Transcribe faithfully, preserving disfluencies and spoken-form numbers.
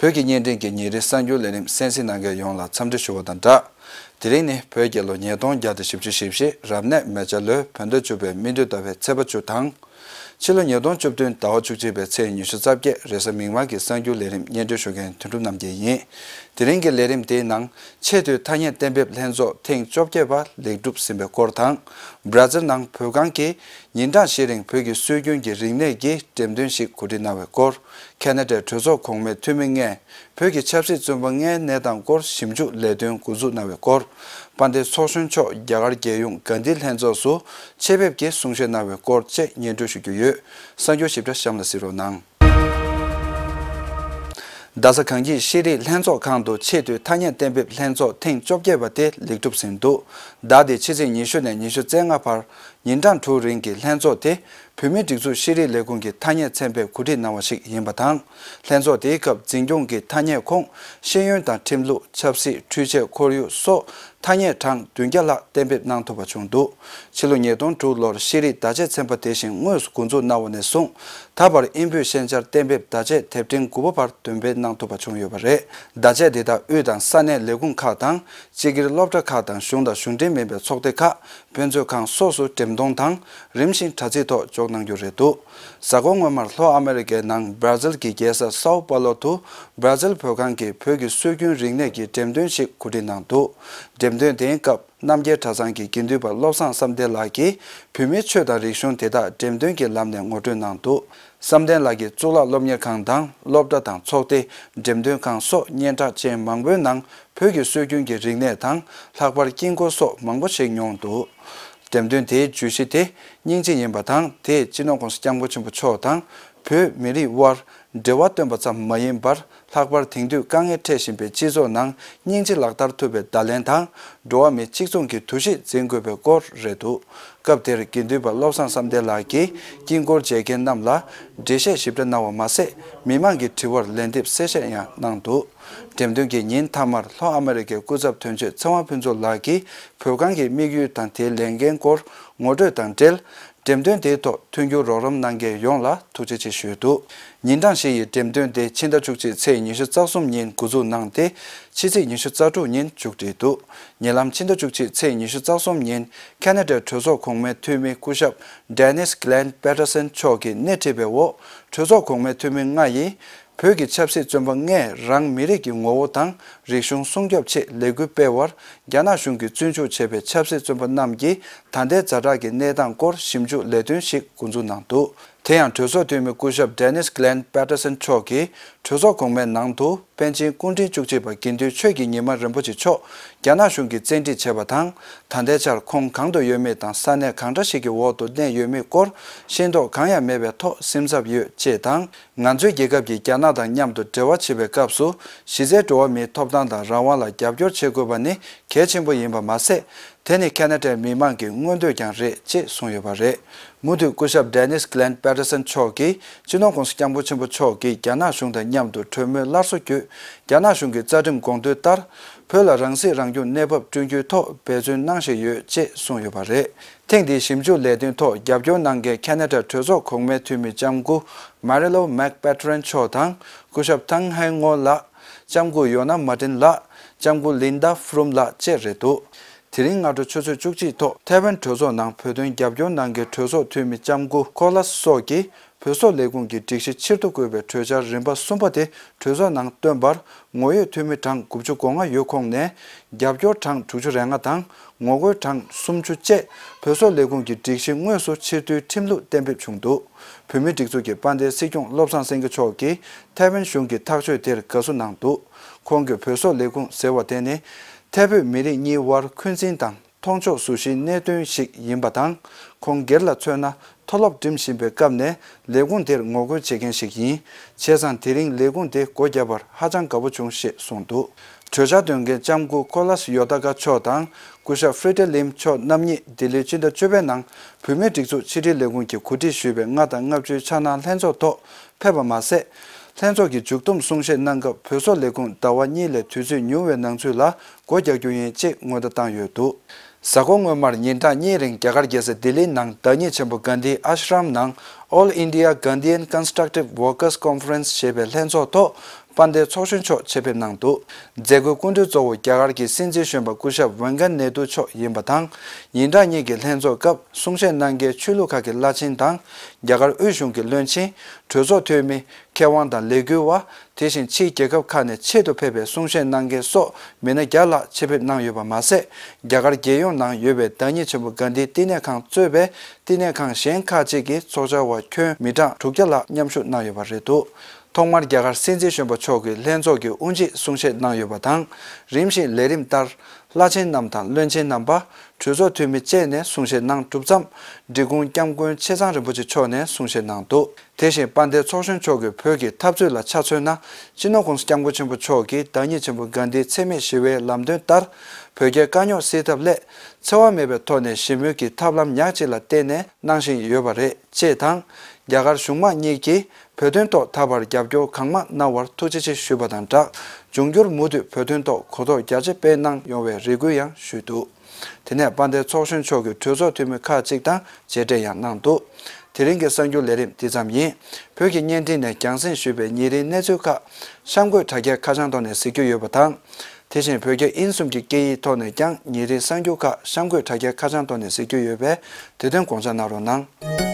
བོད་ཀྱི་བརྙན་འཕྲིན་གྱི་ཉིན་རེའི་གསར་འགྱུར་ལས་རིམ་གསན་གཟིགས་གནང་མཁན་ཡོངས་ལ་འཚམས་འདྲི་ཞུ་བ་དང་སྦྲགས། དེ་རིང་ནི་བོད་རྒྱལ་ལོ་ཉིས་སྟོང་བརྒྱ་དང་བཞི་བཅུ་ཞེ་བཞི། རབ་གནས་མེ་བྱ་ལོའི་བོད་ཟླ་བཅུ་པའི་སྨེ་བདུན་ཟླ་བའི་ཚེས་པ་བཅུ་དང་། ཕྱི་ལོ་ཉིས་སྟོང་བཅུ་བདུན་ཟླ་བ་བཅུ་གཅིག་པའི་ཚེས་ཉི་ཤུ་རྩ་བརྒྱད། རེས་གཟའ་མིག་དམར་གྱི་གསར་འགྱུར་ལས་རིམ་སྙན་སྒྲོན་ཞུ་མཁན་དོན་གྲུབ་རྣམ་རྒྱལ་ཡིན། དེ་རིང་གི་ལས་རིམ་དེའི་ནང་ཆེས་མཐོའི་ཐ་སྙད་གཏན་འབེབས་ལྷན་ཚོགས་ཐེངས་བཅོ་བརྒྱད་པ་ལེགས་གྲུབ་ཟིན་པའི་སྐོར་དང་། བྲ་ཛིལ་ནང་བོད་ཁང་གིས་ཉིན་གྲངས་བཞི་རིང་བོད་ཀྱི་སྲོལ་རྒྱུན་གྱི་རིག་གནས་ཀྱི་འགྲེམས་སྟོན་ཞིག་གོ་སྒྲིག་གནང་བའི་སྐོར། ཁ་ན་ཌའི་གྲོས་ཚོགས་གོང་མའི་འཐུས་མི་ལྔས་བོད་ཀྱི་ཆབ་སྲིད་བཙོན་པ་ལྔའི་གནས་སྟངས་སྐོར་ཞིབ་འཇུག་ལས་དོན་འགོ་འཛུགས་གནང་བའི་སྐོར། དཔལ་ལྡན་ཚོགས་གཞོན་མཆོག་རྒྱ་གར་རྒྱལ་ཡོངས་གྷན་དྷི་ལྷན་ཚོགས་སུ་ཆེད་ཕེབས་ཀྱིས་གསུང་བཤད་གནང་བའི་སྐོར་བཅས་སྙན་སྒྲོན་ཞུ་རྒྱུ་ཡོད། གསར་འགྱུར་ཞིབ་ཕྲ་གཤམ་ལ་གཟིགས་རོགས་གནང་། རྡ་ས་གངས་སྐྱིད་ཤེས་རིག་ལྷན་ཚོགས་ཁང་དུ་ཆེས་མཐོའི་ཐ་སྙད་གཏན་འབེབས་ལྷན་ཚོགས་ཐེངས་བཅོ་བརྒྱད་པ་དེ་ལེགས་གྲུབ་ཟིན་འདུག། ཟླ་འདིའི་ཕྱི་ཚེས་ཉི་ཤུ་ནས་ཉི་ཤུ་རྩ་ལྔ་བར་ཉིན་གྲངས་དྲུག་རིང་གི་ལྷན་ཚོགས་དེ་བོད་མིའི་སྒྲིག་འཛུགས་ཤེས་རིག་ལས་ཁུངས་ཀྱི་ཐ་སྙད་ཚན་པས་གོ་སྒྲིག་གནང་བ་ཞིག་ཡིན་པ་དང་། ལྷན་ཚོགས་དེའི་སྐབས་འཛིན་སྐྱོང་གི་ཐ་སྙད་ཁོངས་ཤེས་ཡོན་དང་ཁྲིམས་ལུགས། ཆབ་སྲིད། འཕྲུལ་ཆས། ཁོར་ཡུག་སོགས་ཐ་སྙད་གྲངས་བདུན་བརྒྱ་ལྷག་གཏན་འབེབས་གནང་ཐུབ་པ་བྱུང་འདུག། ཕྱི་ལོ་ཉིས་སྟོང་དྲུག་ལོར་ཤེས་རིག་བརྡ་ཆད་ཚན་པ་དེ་བཞིན་དངོས་སུ་འགོ་འཛུགས་གནང་བ་ནས་བཟུང་། ད་བར་ཨིན་བོད་ཤན་སྦྱར་གཏན་འབེབས་བརྡ་ཆད་དེབ་ཕྲེང་དགུ་པ་བར་འདོན་སྤེལ་གནང་ཐུབ་པ་བྱུང་ཡོད་པ་རེད། བརྡ་ཆད་འདི་དག་དབུས་དང་ས་གནས་ལས་ཁུངས་ཁག་དང་། སྤྱི་སྒེར་སློབ་གྲྭ་ཁག་དང་གཞུང་དང་གཞུང་འབྲེལ་མིན་པའི་ཚོགས་སྡེ་ཁག་དཔེ་མཛོད་ཁང་སོགས་སུ་འགྲེམས་གཏོང་དང་། རིམ་བཞིན་དྲ་ཚིགས་ཐོག་འཇོག་གནང་རྒྱུ་རེད་འདུག། གཟའ་འཁོར་སྔོན་མར་ལྷོ་ཨ་མེ་རི་ཀའི་ནང་བྲ་ཛིལ་གྱི་རྒྱལ་ས་སའོ་པ་ལོ་དུ་བྲ་ཛིལ་བོད་ཁང་གིས་བོད་ཀྱི་སྲོལ་རྒྱུན་རིག་གནས་ཀྱི་འགྲེམས་སྟོན་ཞིག་གོ་སྒྲིག་གནང་འདུག། འགྲེམས་སྟོན་དེའི་སྐབས། རྣམ་རྒྱལ་གྲྭ་ཚང་གི་དགེ་འདུན་པ་བློ་བཟང་བསམ་གཏན་ལགས་ཀྱིས་བོད་མིའི་ཆོས་དང་རིག་གཞུང་དེ་དག་འགྲེམས་སྟོན་གྱི་ལམ་ནས་ངོ་སྤྲོད་གནང་འདུག། བསམ་གཏན་ལགས་ཀྱིས་གཙུག་ལག་སློབ་གཉེར་ཁང་དང་སློབ་གྲྭ་དང་ཚོགས་སྡེ། འགྲེམས་སྟོན་ཁང་སོགས་སྙན་གྲགས་ཅན་མང་པོའི་ནང་བོད་ཀྱི་སྲོལ་རྒྱུན་གྱི་རིག་གནས་དང་། ལྷག་པར་དཀྱིལ་འཁོར་སོགས་མང་པོ་ཞིག་མྱོང་འདུག། འགྲེམས་སྟོན་དེའི་བརྗོད་གཞི་དེ་སྙིང་རྗེ་ཡིན་པ་དང་། དེས་སྤྱི་ནོར་༸གོང་ས་༸སྐྱབས་མགོན་ཆེན་པོ་མཆོག་དང་བོད་མི་རིགས་དབར་འབྲེལ་བ་སྟོན་པ་ཙམ་མ་ཡིན་པར། ལྷག་པར་དེང་དུས་དཀའ་ངལ་འཕྲད་བཞིན་པའི་སྤྱི་ཚོགས་ནང་སྙིང་རྗེ་ལག་བསྟར་ཐུབ་པའི་བརྡ་ལན་དང་། འགྲོ་བ་མི་གཅིག་མཚུངས་ཀྱི་འདུ་ཤེས་འཛིན་དགོས་པའི་སྐོར་རེད་འདུག། སྐབས་དེར་དགེ་འདུན་པ་བློ་བཟང་བསམ་གཏན་ལགས་ཀྱིས་དཀྱིལ་འཁོར་མཇལ་མཁན་རྣམས་ལ་འགྲེལ་བཤད་ཞིབ་ཕྲ་གནང་བ་མ་ཟད། མི་མང་གི་དྲི་བར་ལན་འདེབས་གསལ་བཤད་ཡང་གནང་འདུག། འགྲེམས་སྟོན་གྱི་ཉིན་མཐའ་མར་ལྷོ་ཨ་མེ་རི་ཀའི་སྐུ་ཚབ་དོན་གཅོད་ཚེ་དབང་ཕུན་ཚོགས་ལགས་ཀྱིས་བོད་ཁང་གི་དམིགས་ཡུལ་དང་དེའི་ལས་འགན་སྐོར་ངོ་སྤྲོད་དང་འབྲེལ། འགྲེམས་སྟོན་དེའི་ཐོག་མཐུན་འགྱུར་རོགས་རམ་གནང་མཁན་ཡོངས་ལ་ཐུགས་རྗེ་ཆེ་ཞུས་འདུག། ཉིན་གྲངས་བཞི་ཡི་འགྲེམས་སྟོན་དེ་ཕྱི་ཟླ་བཅུ་གཅིག་ཚེས་ཉི་ཤུ་རྩ་གསུམ་ཉིན་འགོ་འཛུགས་གནང་སྟེ། ཕྱི་ཚེས་ཉི་ཤུ་རྩ་དྲུག་ཉིན་མཇུག་སྒྲིལ་འདུག། ཉེ་ལམ་ཕྱི་ཟླ་བཅུ་གཅིག་ཚེས་ཉི་ཤུ་རྩ་གསུམ་ཉིན་ཁ་ན་ཌའི་གྲོས་ཚོགས་གོང་མའི་འཐུས་མི་སྐུ་ཞབས་Dennis Glenn Peterson མཆོག་གིས་སྣེ་ཁྲིད་པའི་འོག་གྲོས་ཚོགས་གོང་མའི་འཐུས་མི་ལྔ་ཡིས། བོད་ཀྱི་ཆབ་སྲིད་བཙོན་པ་ལྔས་རང་མི་རིགས་ཀྱི་ངོ་བོ་དང་རིག་གཞུང་སྲུང་སྐྱོབ་ཆེད་ལས་འགུལ་སྤེལ་བར་རྒྱ་ནག་གཞུང་གིས་བཙོན་འཇུག་བྱས་པའི་ཆབ་སྲིད་བཙོན་པ་རྣམས་ཀྱི་ད་ལྟའི་ཛ་དྲག་གི་གནས་སྟངས་སྐོར་ཞིབ་འཇུག་ལས་དོན་ཞིག་འགོ་འཛུགས་གནང་འདུག། དེ་ཡང་གྲོས་ཚོགས་འཐུས་མི་སྐུ་ཞབས་Dennis Glenn Peterson མཆོག་གིས་གྲོས་ཚོགས་གོང་མའི་ནང་དུ་པཎ་ཆེན་སྐུ་ཕྲེང་བཅུ་གཅིག་པ་དགེ་འདུན་ཆོས་ཀྱི་ཉི་མ་རིན་པོ་ཆེ་མཆོག་རྒྱ་ནག་གཞུང་གིས་བཙན་ཁྲིད་བྱས་པ་དང་། ད་ལྟའི་ཆར་ཁོང་གང་དུ་ཡོད་མེད་དང་ས་གནས་གང་འདྲ་ཞིག་གི་འོག་ཏུ་གནས་ཡོད་མེད་སྐོར་ཤེས་རྟོགས་གང་ཡང་མེད་པའི་ཐོག་སེམས་འཚབ་ཡོད་ཅེས་དང་། ང་ཚོའི་རྒྱལ་ཁབ་ཀྱིས་རྒྱ་ནག་དང་མཉམ་དུ་འབྲེལ་བ་བྱེད་པའི་སྐབས་སུ། གཞི་རྩའི་འགྲོ་བ་མིའི་ཐོབ་ཐང་དང་རང་དབང་ལ་རྒྱབ་སྐྱོར་བྱེད་དགོས་པ་ནི་གལ་ཆེན་པོ་ཡིན་པ་མ་ཟད། དེ་ནི་ཁ་ན་ཌའི་མི་མང་གི་མངོན་འདོད་ཀྱང་རེད་ཅེས་གསུངས་ཡོད་པ་རེད། མུ་མཐུད་སྐུ་ཞབས་Dennis Glenn Peterson མཆོག་གིས་སྤྱི་ནོར་༸གོང་ས་༸སྐྱབས་མགོན་ཆེན་པོ་མཆོག་གིས་རྒྱ་ནག་གཞུང་དང་མཉམ་དུ་གྲོས་མོལ་སླར་གསོ་བརྒྱུད། རྒྱ་ནག་གཞུང་གི་རྩ་ཁྲིམས་དགོངས་དོན་ལྟར། བོད་ལ་རང་སྲིད་རང་སྐྱོང་གནས་བབ་བསྐྲུན་རྒྱུའི་ཐོག་འབད་བརྩོན་གནང་བཞིན་ཡོད་ཅེས་གསུངས་ཡོད་པ་རེད། ཐེངས་འདིའི་ཞིབ་འཇུག་ལས་དོན་ཐོག་རྒྱབ་སྐྱོར་གནང་མཁན་ཁ་ན་ཌ་གྲོས་ཚོགས་གོང་མའི་འཐུས་མི་ལྕམ་སྐུ་Marilou McPatran མཆོག་དང་། སྐུ་ཞབས་Tang Hang Ngo ལགས། ལྕམ་སྐུ་Yona Martin ལགས། ལྕམ་སྐུ་Linda Froom ལགས་བཅས་རེད་འདུག། དེ་རིང་སྔ་དྲོ་ཆུ་ཚོད་བཅུ་གཅིག་ཐོག་ཐའེ་ཝན་གྲོས་ཚོགས་ནང་བོད་དོན་རྒྱབ་སྐྱོར་གནང་མཁན་གྲོས་ཚོགས་འཐུས་མི་ལྕམ་སྐུ་Kolas སོགས་ཀྱིས། བོད་སོག་ལས་ཁུངས་ཀྱི་སྒྲིག་གཞི་ཕྱིར་བསྡུ་དགོས་པའི་གྲོས་འཆར་རིམ་པ་གསུམ་པ་དེ་གྲོས་ཚོགས་ནང་བཏོན་པར། ངོ་ཡོད་འཐུས་མི་གྲངས་དགུ་བཅུ་གོ་ལྔ་ཡོད་ཁོངས་ནས། རྒྱབ་སྐྱོར་གྲངས་དྲུག་ཅུ་རེ་ལྔ་དང་། ངོ་རྒོལ་གྲངས་སུམ་ཅུ་བཅས་བོད་སོག་ལས་ཁུངས་ཀྱི་སྒྲིག་གཞི་དངོས་སུ་ཕྱིར་བསྡུའི་ཁྲིམས་ལུགས་གཏན་འབེབས་བྱུང་འདུག། བོད་མིའི་སྒྲིག་འཛུགས་ཀྱི་དཔལ་ལྡན་སྲིད་སྐྱོང་བློ་བཟང་སེང་གེ་མཆོག་གིས་ཐའེ་ཝན་གཞུང་གི་ཐག་གཅོད་དེར་དགའ་བསུ་གནང་འདུག། ཁོང་གིས་བོད་སོག་ལས་ཁུངས་ཟེར་བ་དེ་ནི། ཐའེ་བོད་མི་རིགས་གཉིས་དབར་འཁོན་འཛིན་དང་། མཐོང་ཕྱོགས་བཟུང་བཞིའི་གནད་དོན་ཞིག་ཡིན་པ་དང་། ཁོང་སྒེར་ལ་མཚོན་ན། མཐོ་སློབ་འགྲིམ་བཞིན་པའི་སྐབས་ནས་ལས་ཁུངས་དེར་ངོ་རྒོལ་བྱེད་མཁན་ཞིག་ཡིན། བྱས་ཙང་དེ་རིང་ལས་ཁུངས་དེ་སྒོ་བརྒྱབ་པར་ཧ་ཅང་དགའ་པོ་བྱུང་ཞེས་གསུངས་འདུག། གྲོས་འཆར་འདོན་མཁན་ལྕམ་སྐུ་Kolas Yotaka མཆོག་དང་སྐུ་ཞབས་Friede Lim མཆོག་རྣམ་གཉིས་ལྡི་ལིར་སྤྱི་ཟླ་བཅུ་པའི་ནང་བོད་མིའི་སྒྲིག་འཛུགས་ཕྱི་དྲིལ་ལས་ཁུངས་ཀྱིས་གོ་སྒྲིག་ཞུས་པའི་ལྔ་དང་ལྔ་བཅུའི་འཆར་སྣང་ལྷན་ཚོགས་ཐོག་ཕེབས་པ་མ་ཟད། ལྷན་ཚོགས་ཀྱི་མཇུག་བསྡོམས་གསུང་བཤད་གནང་སྐབས་བོད་སོག་ལས་ཁུངས་ཟླ་བ་གཉིས་ལས་དུས་ཚོད་ཉུང་བའི་ནང་ཚུད་ལ་སྒོ་རྒྱག་རྒྱུ་ཡིན་ཅེས་སྔོན་བརྡ་བཏང་ཡོད་འདུག། གཟའ་འཁོར་སྔོན་མར་ཉིན་གྲངས་གཉིས་རིང་རྒྱ་གར་རྒྱལ་ས་ལྡི་ལིའི་ནང་བདག་ཉིད་ཆེན་པོ་གྷན་དྷིའི་ཨ་ཤྲམ་ནང་All India Gandhian Constructive Workers Conference ཞེས་པའི་ལྷན་ཚོགས་ཐོག་ དཔལ་ལྡན་ཚོགས་གཞོན་མཆོག་ཆེད་ཕེབས་གནང་འདུག། མཛད་སྒོའི་སྐུ་མགྲོན་གཙོ་བོ་རྒྱ་གར་གྱི་སྲིད་འཛིན་གཞོན་པ་སྐུ་ཞབས་ཝེང་ཀ་ནེ་ཏུ་མཆོག་ཡིན་པ་དང་། ཡིན་གྲངས་གཉིས་ཀྱི་ལྷན་ཚོགས་སྐབས་གསུང་བཤད་གནང་མཁན་ཆོས་ལུགས་ཁག་གི་བླ་ཆེན་དང་། རྒྱ་གར་དབུས་གཞུང་གི་བློན་ཆེན། གྲོས་ཚོགས་འཐུས་མི། མཁས་དབང་དང་ལས་འགུལ་བ། དེ་བཞིན་ཕྱིའི་རྒྱལ་ཁབ་ཁག་ནས་ཆེད་དུ་ཕེབས་པའི་གསུང་བཤད་གནང་མཁན་སོགས་མི་སྣ་བརྒྱ་ལྷག་ཆེད་ཕེབས་གནང་ཡོད་པ་མ་ཟད། རྒྱ་གར་རྒྱལ་ཡོངས་ནང་ཡོད་པའི་བདག་ཉིད་ཆེན་པོ་གྷན་དྷིའི་བསྟི་གནས་ཁང་གཙོས་པའི་བསྟི་གནས་ཁང་གཞན་ཁག་ཅིག་གི་ཚོགས་བཅར་བ་ཁྱོན་མི་གྲངས་དྲུག་བརྒྱ་ལྷག་མཉམ་ཞུགས་གནང་ཡོད་པ་རེད་འདུག། ཐོག་མར་རྒྱ་གར་སྲིད་འཛིན་གཞོན་པ་མཆོག་གིས་ལྷན་ཚོགས་ཀྱི་དབུ་འབྱེད་གསུང་བཤད་གནང་ཡོད་པ་དང་། རིམ་བཞིན་ལས་རིམ་ལྟར། བླ་ཆེན་རྣམས་དང་བློན་ཆེན་རྣམ་པ། གྲོས་ཚོགས་འཐུས་མི་བཅས་ནས་གསུང་བཤད་གནང་གྲུབ་མཚམས། འབྲི་གུང་སྐྱབས་མགོན་ཆེ་ཚང་རིན་པོ་ཆེ་མཆོག་ནས་གསུང་བཤད་གནང་འདུག། དེ་བཞིན་དཔལ་ལྡན་ཚོགས་གཞོན་མཆོག་གིས་བོད་ཀྱི་འཐབ་རྩོད་ལ་ཆ་མཚོན་ན། སྤྱི་ནོར་༸གོང་ས་༸སྐྱབས་མགོན་ཆེན་པོ་མཆོག་གིས་བདག་ཉིད་ཆེན་པོ་གྷན་དྷིའི་འཚེ་མེད་ཞི་བའི་ལམ་སྟོན་ལྟར། བོད་རྒྱའི་དཀའ་རྙོག་སེལ་ཐབས་སླད། འཚེ་བ་མེད་པའི་ཐོག་ནས་ཞི་མོལ་གྱི་ཐབས་ལམ་ཉག་གཅིག་ལ་བརྟེན་ནས་གནང་བཞིན་ཡོད་པ་རེད། ཅེས་དང་། རྒྱ་གར་གཞུང་མང་གཉིས་ཀྱིས་བོད་དོན་ཐོག་ད་བར་རྒྱབ་སྐྱོར་གང་མང་གནང་བར་ཐུགས་རྗེ་ཆེ་ཞུས་པ་དང་སྦྲགས། འབྱུང་འགྱུར་མུ་མཐུད་བོད་དོན་ཐོག་གོ་རྟོགས་རྒྱ་ཆེ་སྤེལ་གནང་ཡོང་བའི་རེ་སྐུལ་ཡང་ཞུས་འདུག། དེ་ནས་དཔལ་ལྡན་ཚོགས་གཞོན་མཆོག་གིས་གྲོས་ཚོགས་འཐུས་མི་ཁག་ཅིག་དང་མཇལ་འཕྲད་ཡང་གནང་འདུག། དེ་རིང་གི་གསར་འགྱུར་ལས་རིམ་འདི་ཙམ་ཡིན། བོད་ཀྱི་བརྙན་འཕྲིན་ནས་རྒྱང་སྲིང་ཞུས་པའི་ཉིན་རེའི་གནས་ཚུལ་ཁག་གཤམ་འཁོད་དྲ་རྒྱའི་ཁ་བྱང་ཐོག་ནས་གཟིགས་རྒྱུ་ཡོད་པ་དང་། དེ་བཞིན་བོད་རྒྱ་དབྱིན་གསུམ་གྱི་སྐད་ཡིག་ཐོག་ནས་ཀྱང་ཉིན་རེའི་གསར་འགྱུར་ཁག་གཤམ་འཁོད་དྲ་རྒྱའི་ཁ་བྱང་ཐོག་ནས་གཟིགས་རྒྱུ་ཡོད་པས། དེ་དོན་དགོངས་འཇགས་གནང་རོགས་གནང་།